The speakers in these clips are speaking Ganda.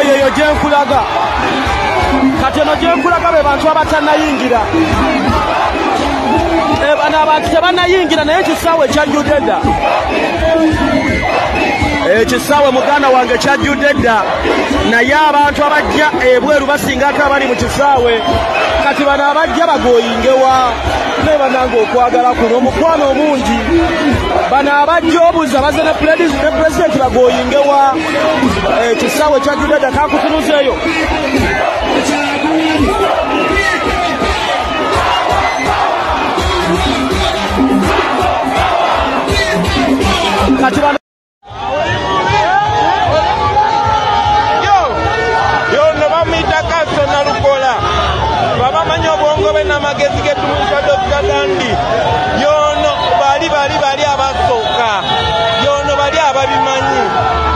Yeyo gyenkulaga kati eno gyenkulaga be bantu abatannayingira. Bano abantu tebannayingira, naye ekisaawe kyajjudde dda. Ekisaawe muganda wange kyajjudde dda, naye abantu abajja ebweru basingako abali mu kisaawe. Kati bano abajja bagoyingewa naye banange okwagala kuno omukwano omungi. Bano abajja obuza baze ne pulezidenti bagoyingewa. Ekisaawe kyajjudde dda, kankutunuzeeyo. Kati bano yono bamuyita Kanso Nalukoola, babamanyi obwongo bwe n'amagezi ge tumuyita Dr. Dandi. Yono bali abasooka, yono bali ababimanyi,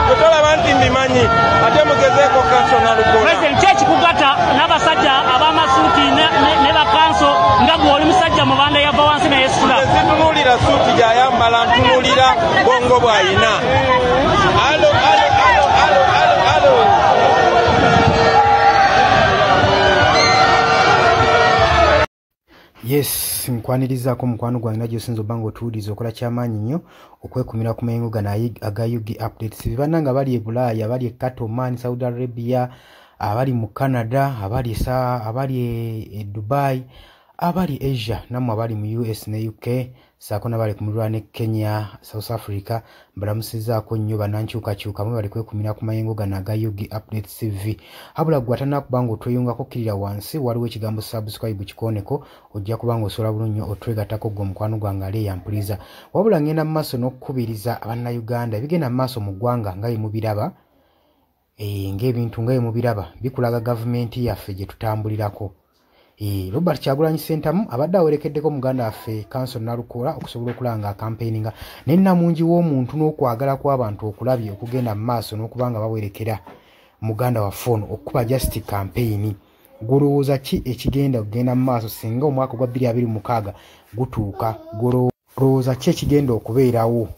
tetolaba nti mbimanyi, ate mugezeeko Kanso Nalukoola. President, ki ekikugatta n'abasajja ab'amasuuti ne bakanso nga gwe oli musajja mubanda yava wansi naye sula? Situnuulira suuti gy'ayambala, ntunuulira bwongo bw'ayina. Alo, alo, alo, alo, alo, alo. Yes, nkwanirizaako mukwano gwange nagyosinza obba nga otuwuliriza okola kyamaanyi nnyo okwekumira ku mayengo gano aga UG Updates. Bannange abali e Bulaaya, abali e Qatar, Oman, Saudi Arabia, abali mu Canada, abali e Dubai, abali Asia, nammwe abali mu US ne UK, saako n'abali ku muliraano ne Kenya, South Africa, mbalamusizaako nnyo bannankyukakyuka mwe bali kwekumira ku mayengo gano aga UG Updates TV. Habula gwe atannakuba nga otweyungako kkirira wansi, waliwo ekigambo subscribe kikooneko, ojja kuba nga osobola bulungi nnyo otwegattako gwe omukwano gwange ali eyampuliza. Wabula ngenda mu maaso n'okukubiriza Abannayuganda ebigenda mu maaso mu ggwanga nga bye mubiraba, ng'ebintu nga bye mubiraba bikulaga gavumenti yaffe gye tutambulirako. Robert Kyagulanyi Ssentamu abadde awerekeddeko muganda waffe Kanso Nalukoola okusobola okulanga akampeininga ne nnamungi w'omuntu n'okwagala kw'abantu okulabye okugenda mu maaso n'okuba nga bawerekera muganda waffe ono okukuba just campaign. Golowooza ki ekigenda okugenda mu maaso singa omwaka gwa 2026 gutuuka? Golowooza ki ekigenda okubeerawo?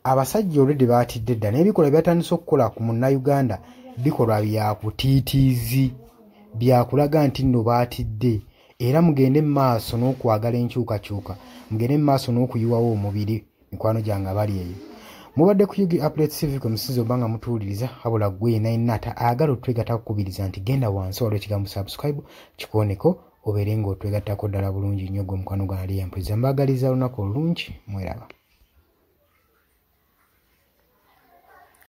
Abasajja already baatidde dda n'ebikolwa byatandise okukola ku munnayuganda bikolwa bya kutiitiizi, byakulaga nti nno baatidde. Era mugende mu maaso n'okwagala enkyukakyuka, mugende mu maaso n'okuyiwawo omubiri. Mikwano gyange abali eyo, mubadde ku UG Updates TV kwe musinze obba nga mutuwuliriza. Habula gwe yenna yenna ate ayagala otwegattako kukubiriza nti genda wansi waliwo ekigambo subscribe kikooneko, obeere ng'otwegattako ddala bulungi nnyo gwe mukwano gwange ali eyampuliza. Mbaagaliza lunaku olulungi, mweraba.